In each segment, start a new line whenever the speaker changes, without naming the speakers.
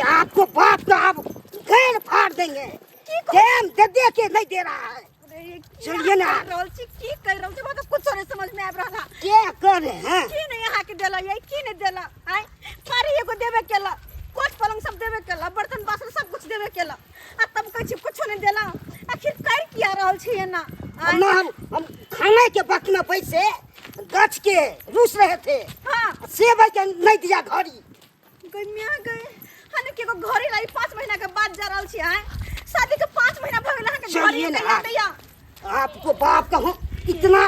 आपको बाप का आप गैर फाड़ देंगे। टाइम दे दे के नहीं दे रहा है। चलिए ना।
कर रहल छी, की कर रहल छी, हमरा तऽ कुछो नहीं समझ में आबि रहल है।
क्या कर रहे हैं?
की नहीं अहाँ के देला ये, की नहीं देला आय? साड़ी एगो देबे केला, कोच पलंग सब देबे केला, बर्तन बासन सब कुछ देबे केला, आ तब कहै छी कुछो नहीं देला। आखिर कर किया रहल छी एना आय?
ना हम खाने के वक्त में पैसे गछ के रूस रहे थे। सेब के नहीं दिया घड़ी।
गई मियाँ गई, हने के एगो घड़ी लाई 5 महीना के बाद जा रहल छी आय। शादी के 5 महीना भ गेल अहाँ के घड़ी
चलिए ना।
कहिया दैया?
आपको बाप का हम इतना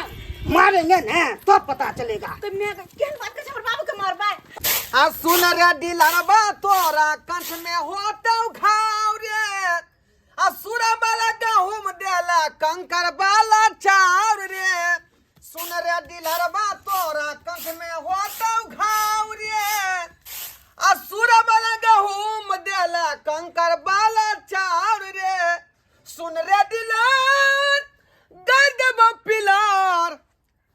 मारेंगे ना तो पता चलेगा।
तो मियाँ गई, केहन बात करै छै, हमर बाबू के मारबै?
आ सुन रे दिलरबा, तोरा कंठ में होतौ घाव रे। आ सुरा वाला गहूम देला, कंकर वाला चाउर रे। सुन रे दिलरबा, तोरा कंठ में होतौ घाव रे। आ सुरा वाला गहूम देला, कंकर वाला चाउर रे। सुन रे दिलर, दे देबो पिलर,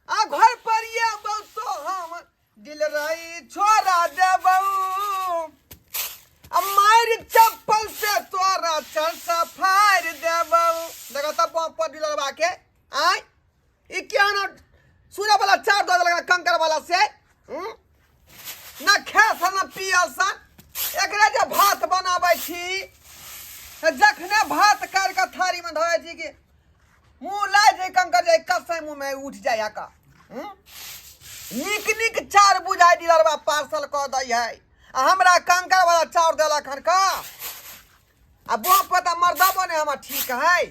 आ घर पर ये तो हम दिल रही छोड़ा देबौ। आ मारि चप्पल से तोरा चरसा फाड़ि देबौ। देखो तब पर दिलरबा के आय ई क्या ना सुने वाला चार दऽ देलक कंकर वाला से, हम्म? ना खेस ना पियस। एकरे जे भात बनाबै छी, जखने भात काटि कऽ थारीमे धरै छी कि मुँह लाइ जे कंकर जे कसै मुँहमे उठि जाइ का, हम्म? नीक नीक चार बुझाइ दिलरबा पार्सल कऽ दै है, आ हमरा कंकर वाला चाउर देलक हन का। आ बुआ पता मर्दबो ने हमर ठीक है,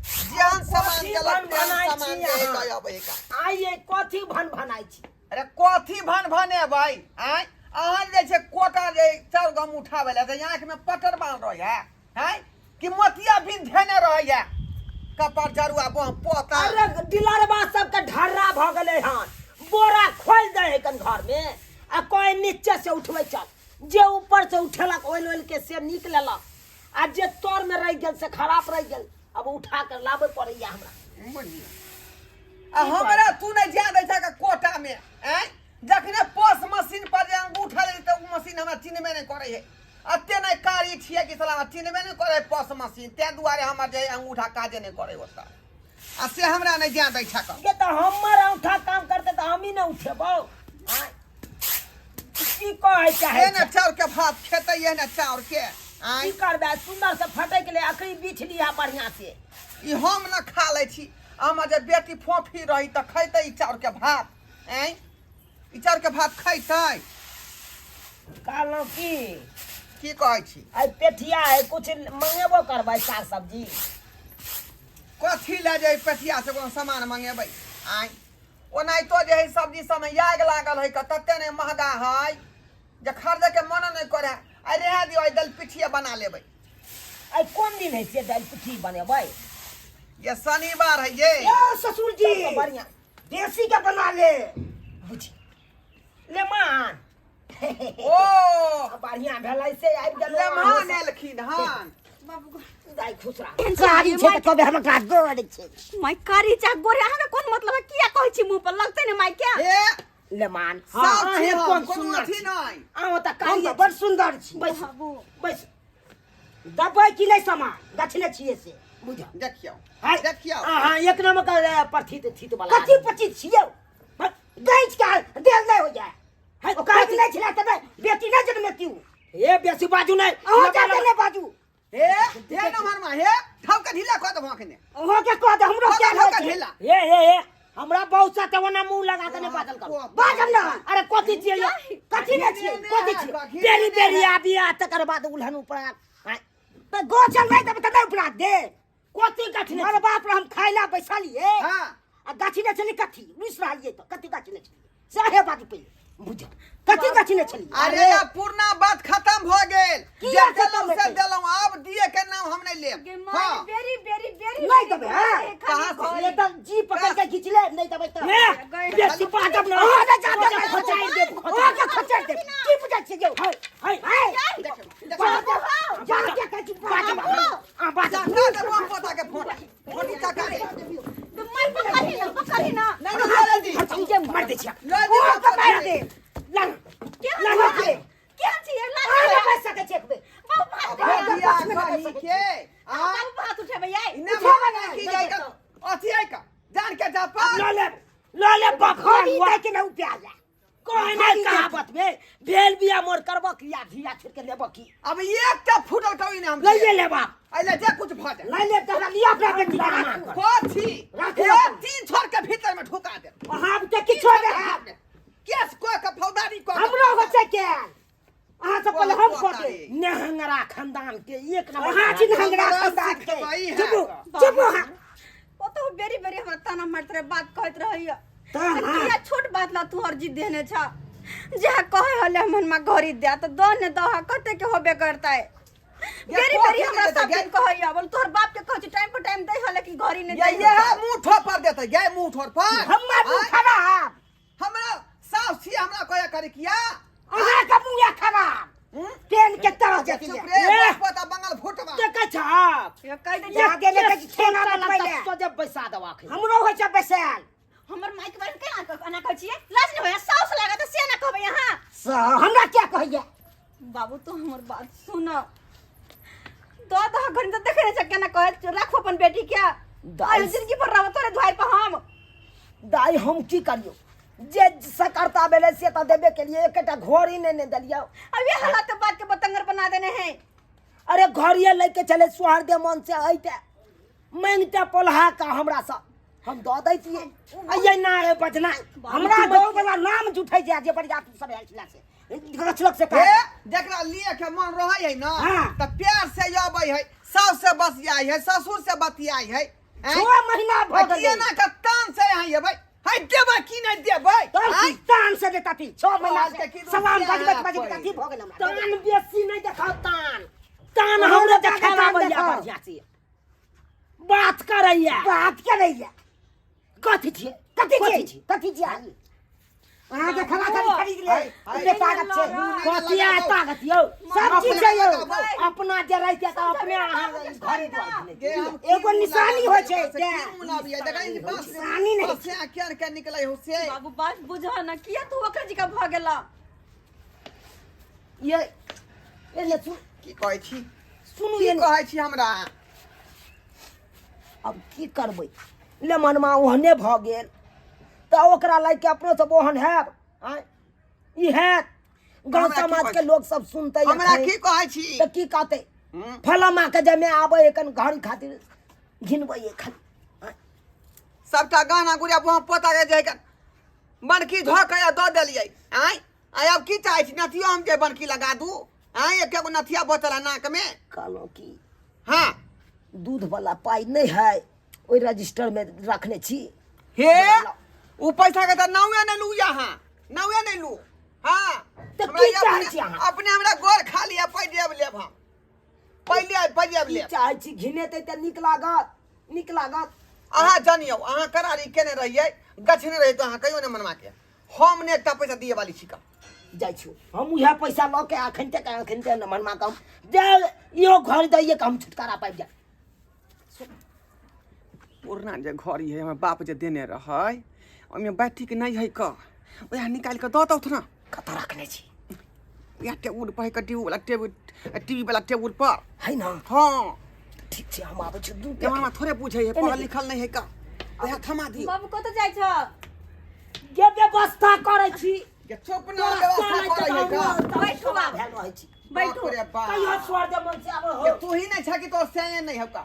जेहन सामान
कथी
देलक तेहन
भन भनाइ
सामान
छी
दे
अहाँ?
है अबै का।
आइए कथी भन भनाइ छी?
अरे कथी भन भनेबै आँय? अहाँ जे छै कोटा जे चाउर गम उठाबै लए तऽ आँखिमे पटर बान्ह रहै है आँय, कि मोतिया बिन धेने रहैया कपार जरुआ बह पोता।
अरे डिलरबा सबके ढर्रा भऽ गेलै हन। बोरा खोलि दै है कन घरमे आ कोई नीचे से उठबै चल, जे ऊपर से उठेलक ओइल ओइल के से नीक लेलक, आ जे तर में रहि गेल से खराब रहि गेल। अब उठा कर लाबे पड़ैया हमरा।
आ हमरा तू नहि जा दै छह कोटा में आँय? जखने पोस मशीन पर जे अंगूठा लै तऽ ओ मशीन हमरा चिन्हबे नहि करै है। एते नहि कारी छियै कि साला हमरा चिन्हबे नहि करै है पोस मशीन, ताहि दुआरे हमर जे अंगूठा काजे नहि करै ओतऽ, आ से हमरा नहि जा दै छह।
ये तऽ हमर अंगूठा काम करते तऽ हमही ने उठेबौ आँय? की कहै चाहै
हे ने चाउर के भात खेतै ये ने चाउर के आँय?
की करबै, सुंदर से फटक ले, अखनी बीछ लिहा बढ़िया से।
ई हम न खा लै छी, हमर जे बेटी फोफी रही तऽ खैतै ई चाउर के भात आँय? ई चाउर के भात खैतै?
कहलहुँ की?
की कहै छी?
आइ पेठिया है, कुछ मंगेबो करबै साग सब्जी?
कथी लए जे पेठिया से कोनो सामान मंगेबै आँय? ओनाहितो जे है सब्जी सबमे आगि लागल है, तते नहि महगा है जे खरीदे के मन नहि करे। आइ रहए दियौ, आइ दालि पिठिए बना लेबै।
आइ कोन दिन है से दालि पिठी बनेबै?
ये शनिवार है ये।
ए ससुर जी,
तब तऽ बढ़िया
देसी के बना ले।
बुझी ले मान।
ओ
बढ़िया भेलै से आबि गेलौ।
लेमान एलखिन हन।
बाबू
दाइ खुश रह।
कारी छै तऽ कहबै हमर काज गोर छै।
माय कारी चा गोरे अहाँके कोन मतलब है? किया कहै छी मुँह पर लगतै ने माय के?
ए
ले मान।
सब
अहें
छी हम,
कोन
कोनो
सुन्नर
अथी
छी।
नहि।
अहाँ तऽ
हम
कारी
तऽ बड़ सुन्दर छी।
बैस
बाबू
बैस।
दबै कि नहि सामान गछने छियै से बुझ।
देखियौ
हाय।
देखियौ।
अहाँ एक नंबर के परथित थित वाला।
कथी पचित छियौ? गैच के देल नहि हो जाय।
हाय,
ओकरा
कथी?
नहि छलै तऽ बेटी नहि जनमेतियौ।
ए बेसी बाजू नहि।
अहाँ जाके नहि बाजू।
हे हे नमहर मा, हे ठौका ढीला कऽ देबो अखने।
अहाँ के कह दे हमरो
ठौका
क्या
ठौका
होइ छै।
ढीला।
ए ए ए हमरा बहुत सा ओना मुंह लगा के नहीं बाजल करू।
बाजब ना।
अरे कथी छियै यौ? कथी ने छियै, कथी छियै? बेरी बेरी आबी आ तकर बाद उल्हन ऊपर आय।
तऽ गोचल नहि देबै तऽ नहि उपरा दे।
कथी गछने?
मर बाप रे, हम खाय ला बैसलियै
हाँ।
आ गछने छली कथी रुसि रहलियै तऽ कथी गछने छलियै सएह बाजू पहिले बुझ कथी गछने छलियै।
अरे अब पुरना बात खत्म भ गेल।
किया
जे
खत्म
देलहुँ से
हेतै?
देलहुँ, आब दिए के नाम हम नहि लेब।
गे माय
हाँ।
बेरी बेरी बेरी
नहि देबै, हाँ?
कहाँ से?
ये तऽ जी पकड़ के घीच ले, नहीं देबै तऽ।
ए बेसी बाजब ना।
अहाँ नहि जा देबै।
खचाइ देब।
अहाँ के खचाइ देब। की बुझै छियै यौ?
हाय हाय
हाय।
देखियौ, देखियौ।
बाजब, जा के कहै छी, बाजब।
आ बाजब।
जा देबो हम पोता के फोटा फोटी तका दे।
तो माय पकड़ी ना, पकड़ी ना।
नहीं नहीं ले दी।
जे मार दे छिया।
ले दी।
अहाँ के मारि देब।
ला
केहन
ला
छी?
के।
केहन छी? ला
अहाँ देबै
के आ
बाबू पर हाथ उठेबै यै
इने
उठेबै
मांगे
नहि,
की जाय का अथी है का जान के जा पर
लऽ लेब लऽ लेब
घड़ी
बखरी
दे के ना प्याजा
कोई नहीं कहावत में भेल बिया मोर करबो की या धिया छिड़ के लेबो की
अब एकटा फूटल कभी नहीं हम
लइए लेबा
अइले जे कुछ भ जाए
नहीं ले तोरा लिया अपना बेटी के राखू
कथी
राखू
ए
अपन।
तीन छोर के भीतर में ठुका दे
अहाँ के किछो दे है
केस को के फौदारी को
हमरो हो छै के अहाँ सब पहले हम कऽ दे
नेहंगरा खानदान के एक नंबर
अहाँ छी नेहंगरा खानदान के चुपू चुपू अहाँ
ओ तो बेरी बेरी हमरा ताना मारत रहे बात कहत रहैया
तऽ हाँ।
किया छोट बात ला तू अर्जी देने छा जहाँ कहे हले हमन मां घरी दे तो दो ने दो कते के होबे करता है बेरी बेरी हमरा सब दिन कहैया बोल तोहर बाप के कहै छी टाइम पर टाइम दे हले कि घरी ने
ये
दे
ये है मुंह ठोर पर देते ये मुंह ठोर पर
हमर मुंह
आँय?
खराब
हमरा सास छी हमरा कहया करे किया
अहाँ के मुंह खराब
हम्म?
पेन के तरह
चुप
जतिया
रे
ए!
पता बंगल फुटवा
देखै छहक
ये कह दे
ये आगे लेके कि ठेंगा बतबै ले।
सोझे बैसा देबा
हमरो होइ छै बैसायल
हमर माई के बारे में केना एना कहै छियै लाज नहि होइया साउस लागत से ना कहबै अहाँ
हमरा क्या कहैया
बाबू तू हमर बात सुन दो दह घड़ी तो देखे नहीं केना कहै राखू अपन बेटी के
दाइ-
आइ जिंदगी भर रहब तोरे दुआरि पर हम
दाइ हम की करियो जे सकरता भेलै से तऽ देबे केलियै एकेटा घड़ी नहि ने देलियै
अब ये हालात के बात के बतंगर बना देने हैं
अरे घड़िए लैके चले सोहर दे मन से अइते मांगते पोल्हा का हमरा से हम दऽ दैतियै अइयै ना रे बजनाइ
हमरा गाँव वाला नाम जुठै जे जे बरियाती सब आयल छला से गछलक से
हे
कहा
जकरा लिए के मन रहै है ना
हाँ।
त प्यार से अबै है सास से बसियाई है ससुर से बतियाई है आँय?
छओ महीना भऽ
आ किए
गेलै
ना के तान से यहाँ एबै है देबै की नहि देबै
तोहर
आँय?
की तान से देता थी छओ महीना
तोहर
से
के की
सलाम
रुपया
बजबैत बजबैत
पड़ै।
अथी भऽ गेल हमरा
तान बेसी नहि देखाउ तान तान
हमरो
हमरे
जाके
देखाबै
तान देखाउ।
बढ़िया से बात करैया
बात करैया
कथी छियै
कथी
कथी
छियै कथी छियै अहाँके खरा खरी खरीद ले
हाय, हाय।
ओते ताकत छै
कथी आय ताकत यौ
सब चीज छै यौ
अपना जे रहिते तऽ अपने अहाँ घरे दुआर
गे, हम की
एगो
मुँह
निशानी
लाबै
होइ छै,
ओकरा से की मुँह लाबियै? देखै छी बाँस से-
निशानी नहि
बाँस से आँखि के निकलै हो से
बाबू बात बुझ ना किया तू ओकरा जी का भऽ गेला
ये ए ले सुन
की कहै छी
सुनू
की
ये ने।
कहै छी हमरा
अब की करबै ले मनमा ओहने भऽ गेल तऽ ओकरा लागि के अपनो सब ओहन हैब आँय ई हैत गाँव
हमरा की
समाज के
कहै छी?
लोग सब सुनतै
हमरा
एखन,
की कहै छी
तऽ की कहतै
हम्म?
फलामा के जमे आबै एखन घड़ी खातिर घिनबै एखन आँय?
सबटा गहना गुड़िया वहाँ पोता के जाय के बनकी धऽ के दऽ देलियै आँय आय आब की चाहै छी नथियो हम जे बनकी लगा दू आँय एके गो नथिया बचल है नाक में
कहलहुँ कि
हाँ
दूध वाला पाइ नहि है ओहि रजिस्टर में रखने छी
हे उ पैसा के तऽ नावे नहि लू यहाँ नावे नहि लू हाँ
तऽ
हमरा
की
ई
चाहै
अपने-
छी अहाँ?
अपने हमरा गोर खा लिअ पाइ देब लेब हम पहिले पाइ देब
की
लेब
चाहै छी घिनेतै तऽ नीक लागत नीक लागत
अहाँ जानियौ अहाँ करारी केने रहियै गछने रहियै तऽ अहाँ कहियो नहि मनवा के हम ने एकटा पैसा दिए वाली छी का
जाइ छी हम उएह पैसा लऽ के अखन तक अखन तक मनमा कम जे इहो घर दैये के हम छुटकारा पाबि जाय
पुरना जे घड़ी है हमर बाप जे देने रहै ओहिमे बैटरीक नहि है का वएह निकालि कऽ दऽ दौथ ने
कतऽ रखने छी
वएह टेबुल पर है का टीवी वाला टेबुल टीवी वाला टेबुल पर
है ना
हाँ
ठीक छै हम आबै छी दू
हमरा थोड़े बुझै है पढ़ल लिखल नहि है का वएह थमा दियौ
बाबू कतऽ जाइ छ
जे व्यवस्था करै छी
के चुप ना व्यवस्था करै है का
बैठू बाबू।
भेल रहै छी
बैठू
बाप रे बाप।
कहियो स्वर दे मन से आबै हो
के तू ही नहीं छा कि तोर सैया नहीं हौ का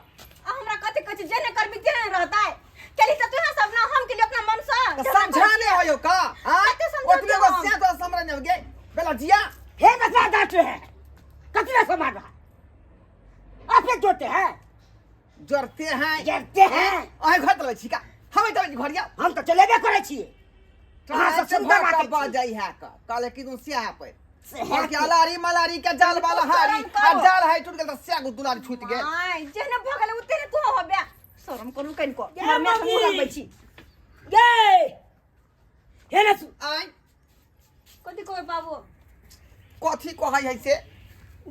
आ हमरा कथी कहै छी जे ने करबी ते ने रहतै केली तऽ तू सब ना हम केली अपना मन से
त समझा नहीं हो का हां
कते समझा
ओतने को
हम?
से तो समझ नहीं हो गे बेला जिया
हे बसरा डांट रहे हैं कतरा से मार रहा अपने जोड़ते हैं
जरते हैं
जरते हैं
अहे घर तले छी का हमें तले घरिया
हम तो चलेबे करे छिए अहाँ सब सुन्दर राखै छी।
बजै है का कहले कि तू से पर
से
और के अलारी मलारी के जाल वाला हारी
शरम
आ
करो।
जाल है टूट गेल त से गो दुलारी छूट गेल
आय जेहने भऽ गेलै ओतेने तू होबे शरम करू कनिको
गे
हमरा माय मुँह
मम्मी।
लगबै छी
गे हे ने
आय
कथी कहबै बाबू
कथी कहै है से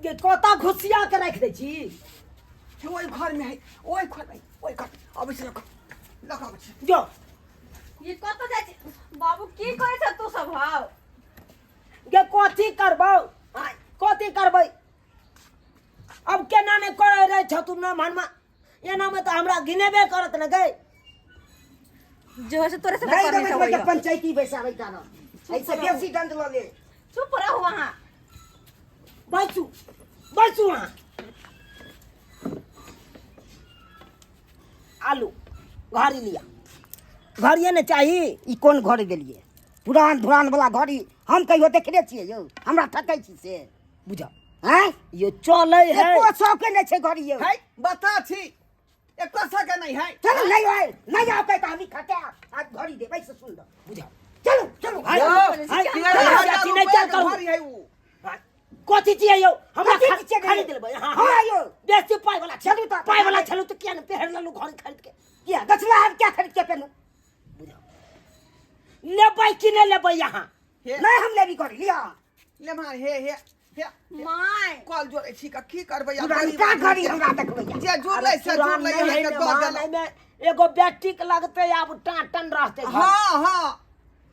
गे कतऽ घुसिया के राखि दै छी
हे ओहि घर में है ओहि घर में ओहि घर अबै छी लग लग अबै छी
जो
ये कतऽ जाइ छी बाबू की करै छ तू सब हौ
गे कथी करबौ आँय, कथी करबै अब केना नहि करै रहै छौ तू न मानमा एना में तऽ हमरा घिनेबे करत ने गई
जो है से तोरे से
नहीं
करनी
देबै
छौ
तऽ पंचायती बैसाबै तारा ऐसे बेसी दंड लऽ ले
चुप रहो वहाँ
बैसू बैसू अहाँ आलू घड़ी लिया घड़िए ने चाही
ई कोन घड़ी देलियै पुरान धुरान वाला घड़ी हम कहियो देखने छियै यौ हमरा ठकै छी से
बुझ
आँय
यो चलै है
एको सौ के नहि छै घड़ी यौ
है बता छी एको सौ के नहीं है
चलू नहीं आए नहीं आते तो हम ही खटे आज घड़ी देबै से सुन लो
बुझ
चलू चलू
हाय,
यौ,
हाय,
तेरह
हाय,
हजार
चाची, नहीं
रुपया
चल
के
करू।
घड़ी है उ
कथी छियै यौ हमरा
कथी छियै
खरीद लेबै हाँ
हाँ यौ।
बेसी पाइ वाला
चलू तऽ।
पाइ वाला छलू तऽ किया ने पहिर लेलहुँ घड़ी खरीद के
किया गछला हम क्या खरीद के पेनू
लेबै कि नहि लेबै अहाँ
हे
नहीं हम लेबी घड़ी लिया
ले मार हे हे हे
my
call जोड़ै छी का की करबै आब
पुरानका
गरीब
घड़ी
आदमी
हमरा देखबै
जे जुड़लै से
पुरान
जुड़लै
नहि है
अहाँके
ने,
दऽ
मान,
देलहुँ
एहिमे एगो बैटरीक लगतै आब टाटन रहतै घर।
हाँ हाँ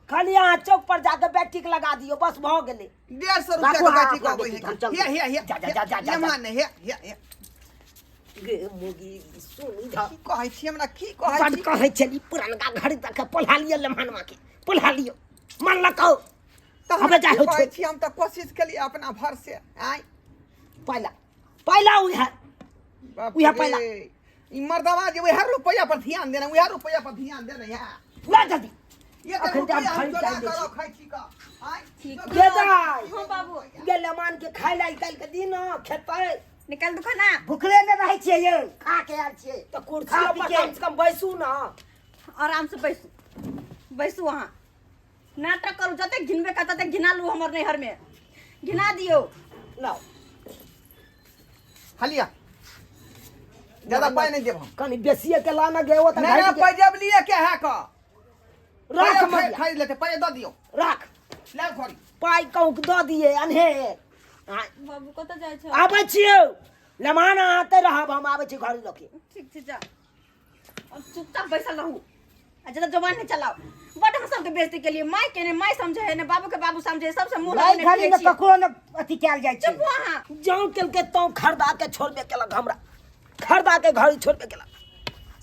खाली अहाँ चौक पर जाके बैटरीक लगा दियौ बस भऽ गेलै
150 रुपया
राखू
के
अहाँ
बैटरी
अपना
अबै
बेटी,
है
हम चलबै।
हे हे हे
जा, जा, जा, जा, जा।
ले मार ने हे हे हे
गे मुगी सुन इधर
की कहै छी हमरा की कहै
बड
छी
कहै छली पुरनका घड़ी तक पोल्हा लिअ लेमहनमा के पोल्हा लिअ मानलकौ
तऽ
हमे
हमरा
जाइ
की
हो
कहै छी हम तऽ कोशिश केलियै अपना भर से आँय
पहिला पहिला उएह
बाप
उएह
रे,
पहिला।
ई मर्दवा जे वएह रुपैआ पर ध्यान देना वएह रुपैआ पर ध्यान देना है
ला जल्दी
ये
अखन तऽ
रुपैआ
हम
हम
खरीद
चोरा
के
कऽ
आबै छी।
रखै छी कऽ आँय
ठीक।
गे दाइ
हाँ बाबू
गे लेमान के खाय ला काल्हि के दिन खेतै
निकाल दू खाना
भुखले नहि रहै छियै यौ खा के आयल छियै
तऽ कुर्सी
खा पी
पर
के
कम से कम बैसू ना
आराम से बैसू बैसू वहाँ नाटक करू जतेक घिनबे का ततेक घिना लू हमर नैहर में घिना दियौ
लाओ
हलिया ज्यादा पाइ नहि देब हम
कनी बेसिए के लाना गे ओ तऽ
नहि नहि
घटि
पाइ जब लिए के है कऽ
गेल। राख
पाइ
मगिया
खरीद लेते पाइ दऽ दियौ
राख
लाउ घड़ी
पाइ कहूँ के दऽ दिए अनहे आँय,
बाबू कतऽ जाइ छौ
आबै छियौ लेमान अहाँ आते रहब हम आबै छी घड़ी लऽ के
ठीक छै जा अब चुपचाप बैसल रहू आ ज्यादा जबान नहीं चलाओ बड हम सबके बेइज्जती के लिए माय के ने माय समझे है ने बाबू के बाबू समझे है सबसे मुंह
नहीं
लगेने
घड़ी
फिरै
में
छियै।
ककरो ने अथी कयल जाइ छै
चुप अहाँ
जौं केलकै तौं खरीदा के छोड़बे केलक हमरा खरीदा के घड़ी छोड़बे केलक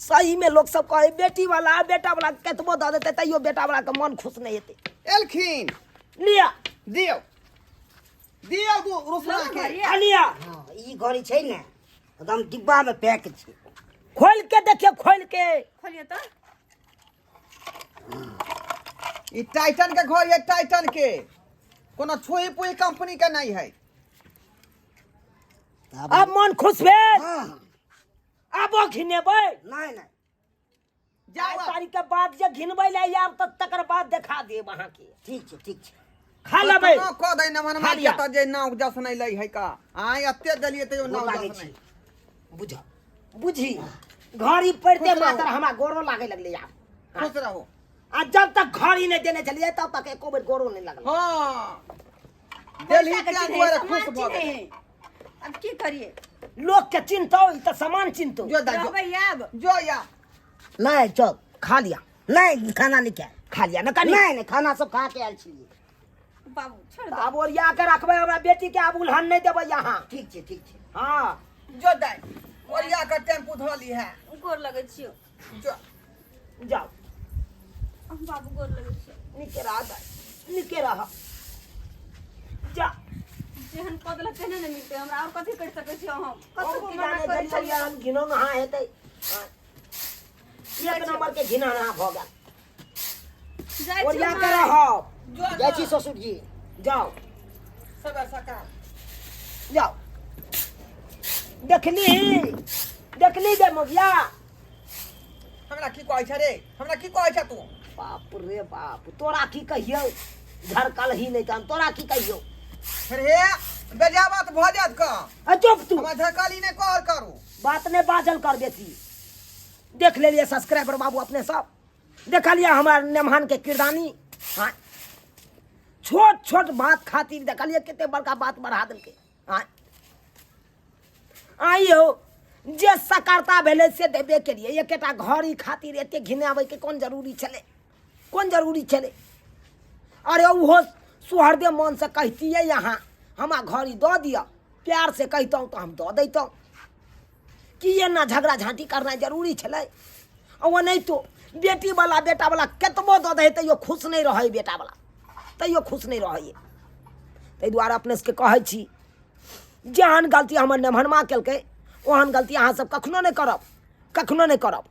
सही में लोग सब कहे बेटी वाला बेटा वाला केतबो दऽ देतै तैयो बेटा वाला के मन खुश नहीं हेतै
एलखिन
लिअ
दियौ दियौ दू रुपया के
घड़ी
आ लिअ
हँ ई घड़ी छै ने एकदम डिब्बा में पैक छै
खोल के देखियौ खोल के
खोलिए तो
ई टाइटन के घर है टाइटन के कोनो छुई पुई कंपनी के नहीं है
अब मन खुश भेल
हाँ
आबो घिनेबै
नहीं नहीं
जाओ
चारि तारीख के बाद जे घिनबै ले आयब तऽ तकर बाद देखा देब अहाँके
ठीक छै ठीक छै
खा लेबै
कोनो कऽ दै नमन
खा लिअ।
तऽ जे नाव जस नहि लै है का आय एते देलियै तैयो
गोर
नाव
लागै
जस
छी
नहि
बुझ बुझी घड़ी पड़िते
खुश रहू।
मात्र हमरा गोरो लागै लगलै आब
खुश रहू
आ जब तक घड़ी नहि देने छलियै तब तक एको बेर गोरो नहि लगलै
हाँ देलही
पैसा के
तें
चिन्है,
दुआरे
सामान
खुश भऽ
चिन्है।
गेलै
अब की करिए
लोक के चिन्हतौ ई तऽ सामान चिन्हतौ
जो दा जो
रहबै आब
जो या
नहीं चल
खा लिया
नहीं खाना नहीं खाए
खा लिया ने कनी
नहीं नहीं खाना सब खा के आयल छलियै
बाबू छोड़
तऽ
दो
आब ओरिया के रखबै हमरा बेटी के आब उल्हन नहि देबै यहाँ
ठीक छै ठीक छै
हाँ
जो दाइ ओरिया के टेम्पू धऽ ली है
गोर लगै छियो
जो
जाओ
बाबू गोर लगै छियो
नीके रह दाइ नीके रह जा
जेहन कऽ देलक तेहने ने मिलतै हमरा आओर कथी करि सकै छियै हम
हम
कतौ
की
मना
जाने
करै
गेल छलियै
छलियै
हम घिनौना हेतै हाँ। एक नंबर के घिनौना भऽ गेल
जाइ
ओरिया
छियौ
के
माय।
रहब
जो
जाइ छी ससुर जी
जाओ
सबेर सकाल
जाओ देखली देखली गे मोगिया
हमरा की कहै छ रे हमरा की कहै छ तू
बाप रे बाप तोरा की कहियौ झरकल ही नहीं तहन तोरा की कहियौ
रे बेजा बात भऽ जायत का
आ चुप तू
हमरा झरकली नहि कहल करू
बात नहीं बाजल कर बेसी देख लेलिए सब्सक्राइबर बाबू अपने सब देखलिए हमार नेमहान के किरदानी हाँ छोट छोट बात खातिर देखलिए कते बड़का बात बढ़ा देलकै हाँ आइयो जे सकर्ता भेलै से देबे केलिए एकेटा घड़ी खातिर एते घिनाबैके कोन जरूरी छलै कोन जरूरी छलै अरे ओहो सुहरदे मनसँ कहितियै अहाँ हमरा घड़ी दऽ दिअ प्यारसँ कहितहुँ तऽ हम दऽ दैतहुँ की एना झगड़ा झाँटी करनाइ जरूरी छलै? आ ओनाहितो बेटीवला बेटावला कतबो दऽ दै तैयो खुश नहि रहै, बेटावला तैयो खुश नहि रहै। ताहि दुआरे अपने सबके कहै छी, जेहन गलती हमर नेमहनमा केलकै ओहन गलती अहाँ सब कखनो नहि करब, कखनो नहि करब।